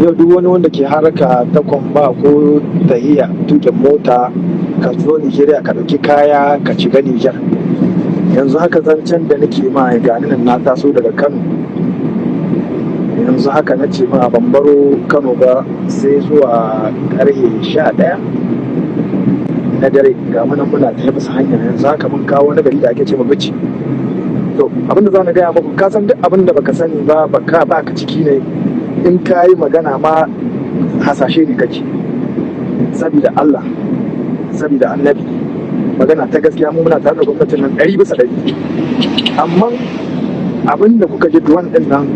Yau duk wani wanda ke haraka ta kwamba ko tahiya tuƙin mota, ka zo Nijeriya ka ɗauki kaya ka shiga Nijar. Yanzu haka zancen da nake ma, gani nan na taso daga Kano. Yanzu haka na ce ma ban baro Kano ba sai zuwa ƙarfe 11 na dare. Ga mu nan muna tafe bisa hanya, yanzu haka mun kawo wani gari da ake ce ma Bichi. To, abin da za na gaya muku, ka san duk abin da baka sani ba, baka ciki ne, in ka yi magana ma hasashe ne kake. Sabida Allah, sabida Annabi, magana ta gaskiya, mu muna tare da gwamnatin nan 100%. Amma abin da kuka ji douane din nan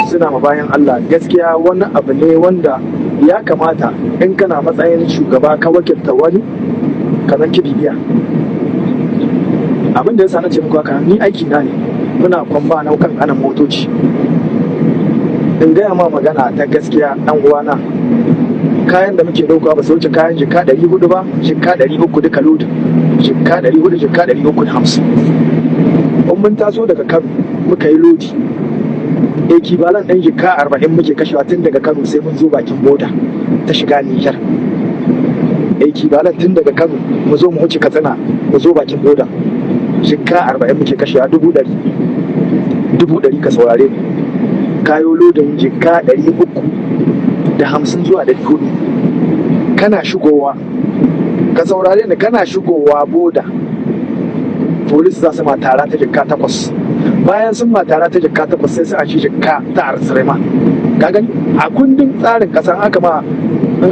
suna ma bayan Allah, gaskiya wani abu ne wanda ya kamata in kana matsayin shugaba ka wakilta wani, ka zanki bibiya. Abin da yasa na ce muku haka, ni aiki na ne, muna kwamba na kan kanan motoci. In gaya ma magana ta gaskiya, dan uwana, kayan da muke ɗauka ba su wuce kayan jika 400 ba, jika 300 duka lodin, jika 400, jika 350. In mun taso daga Kano muka yi lodi, equivalent ɗin jika 40 muke kashewa tun daga Kano sai mun zo bakin boda ta shiga Nijar. Equivalent tun daga Kano mu zo mu wuce Katsina, mu zo bakin boda, jika 40 muke kashewa, 100,000, 100,000. Ka saurare ni, kayo lodin jika 350 zuwa 400, kana shigowa, ka saurare ni, kana shigowa boda, police za su ma tara ta jika 8. Bayan sun ma tara ta jika 8, sai su a ci jika ta arsirma. Ka gani, a kundin tsarin kasa, in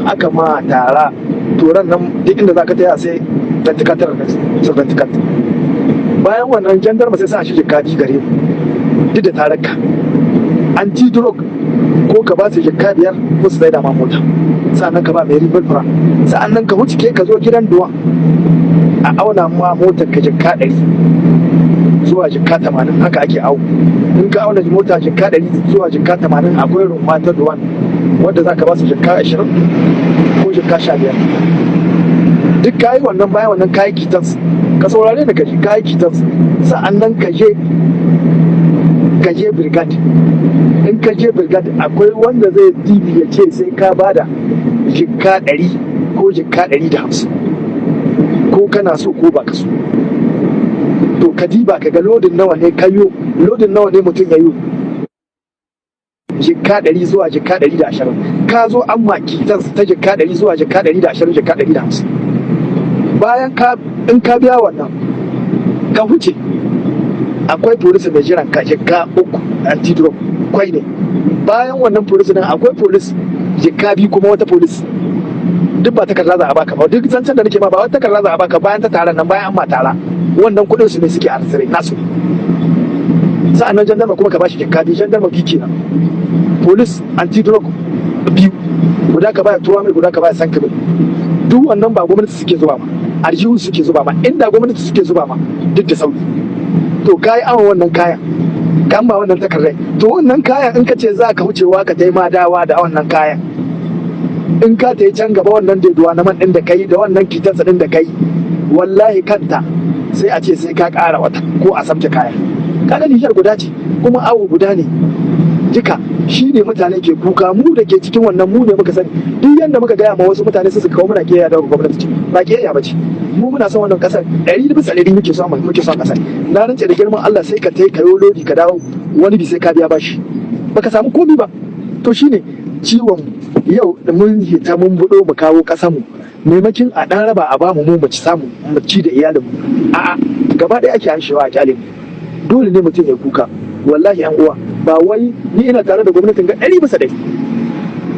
aka ma tara, turan nan duk inda za ka taya sai 24 su 24. Bayan wannan, jandarma sai sa shi jika 2 gare mu, duk da tararka. Anti drug, ko ka ba su jika 5 ko su da ma mota. Sa'annan ka ba mai ribar fura, sa'annan ka wuce ke ka zo gidan douane, a auna ma motar ka jika 100 zuwa jika 80. Haka ake au. In ka auna mota jika 100 zuwa jika 80, akwai rumma ta douane wadda za ka ba su jika 20 ko jika 15. Duk kayi wannan. Bayan wannan, kayi quittance. Ka saurare da kaji, kayi quittance, sa'annan ka je brigade. In ka je brigade, akwai wanda zai dibi ya ce sai ka bada jika 100 ko jika 150, ko kana so ko ba ka so. To, ka diba ka ga lodin nawa ne kayo, lodin nawa ne mutum ya yi, jika 100 zuwa jika 120. Ka zo an ma quittance ta jika 100 zuwa jika 120, jika 150. Bayan ka in ka biya wannan, ka huce, akwai polisi mai jiran ka, jika 3, anti-drug kwai ne. Bayan wannan polisi din, akwai polis jika 2, kuma wata polis. Duk ba takarda za a baka ba. Duk zancen da nake ma, ba wata takarda za a baka bayan ta taron nan. Bayan an ma tara, wannan kuɗin su ne suke arsire nasu ne. Sa'annan jandarma kuma ka bashi jika 2, jandarma biyu kenan, police anti drug biyu, guda ka baya 3000, guda ka baya 5000. Duk wannan ba gwamnati suke zuba ma, aljihu suke zuba ma. Inda gwamnati suke zuba ma, duk da sauki. To, kayi awon wannan kayan, kan ba wannan takardai. To, wannan kayan, in ka ce za ka wucewa ka tai Madawa da wannan kayan, in ka tai can gaba, wannan dédouanement din da kai da wannan quittance din da kai, wallahi kanta sai a ce sai ka ƙara wata ko a sabke kaya. Kaga Nijar guda ce, kuma awo guda ne jika. Shi ne mutane ke kuka. Mu da ke cikin wannan, mu ne muka sani. Duk yanda muka gaya ma wasu mutane, su kawo muna kiyaya daga gwamnati ce. Ba kiyaya ba ce, mu muna son wannan kasar 100%. Muke son kasar. Na rance da girman Allah, sai ka tai kayo lodi ka dawo, wani bi sai ka biya bashi, baka samu komi ba. To, shine ciwon yau da mun hita mun budo mu kawo kasar mu, maimakin a dan raba a bamu mu mu ci, samu mu ci da iyalin mu, a'a, gaba ɗaya ake anshewa a kyale mu. Dole ne mutum ya kuka. Wallahi yan uwa, ba wai ni ina tare da gwamnatin ga 100%,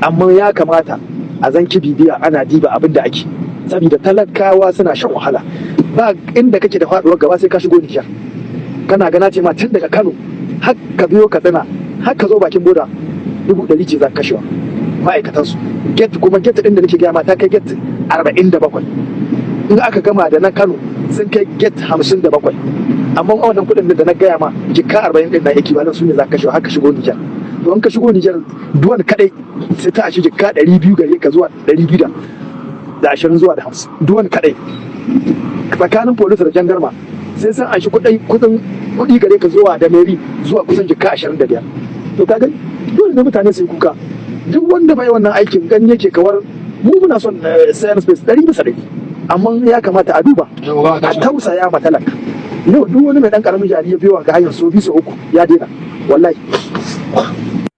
amma ya kamata a zanki bibiya, ana diba abin da ake, saboda talakawa suna shan wahala. Ba inda kake da faduwar gaba sai ka shigo Nijar. Kana gana ce ma tun daga Kano har ka biyo Katsina, har ka zo bakin boda, 100,000 ce za ka kashewa ma'aikatan su. Gate kuma, gate din da nake gaya ma ta kai gate 47. In aka gama da na Kano, sun kai gate 57. Amma wannan kuɗin da na gaya ma, jika 40 din na equivalent, su ne za ka kashewa har ka shigo Nijar. To, in ka shigo Nijar, douane kadai sai ta ashi jika 200 gare ka zuwa 220 zuwa da 50, douane kadai. Tsakanin police da jandarma, sai sun anshi kuɗi, kuɗin kuɗi gare ka zuwa da mairie zuwa kusan jika 25. To, ka gani, dole ne mutane su yi kuka. Duk wanda bai wannan aikin, gani yake kawar mu muna son sayan space 100%, amma ya kamata a duba a tausaya ma talaka. Yau duk wani mai dan karamin jari ya biyo ga hanyar so biyu, so uku, ya daina wallahi.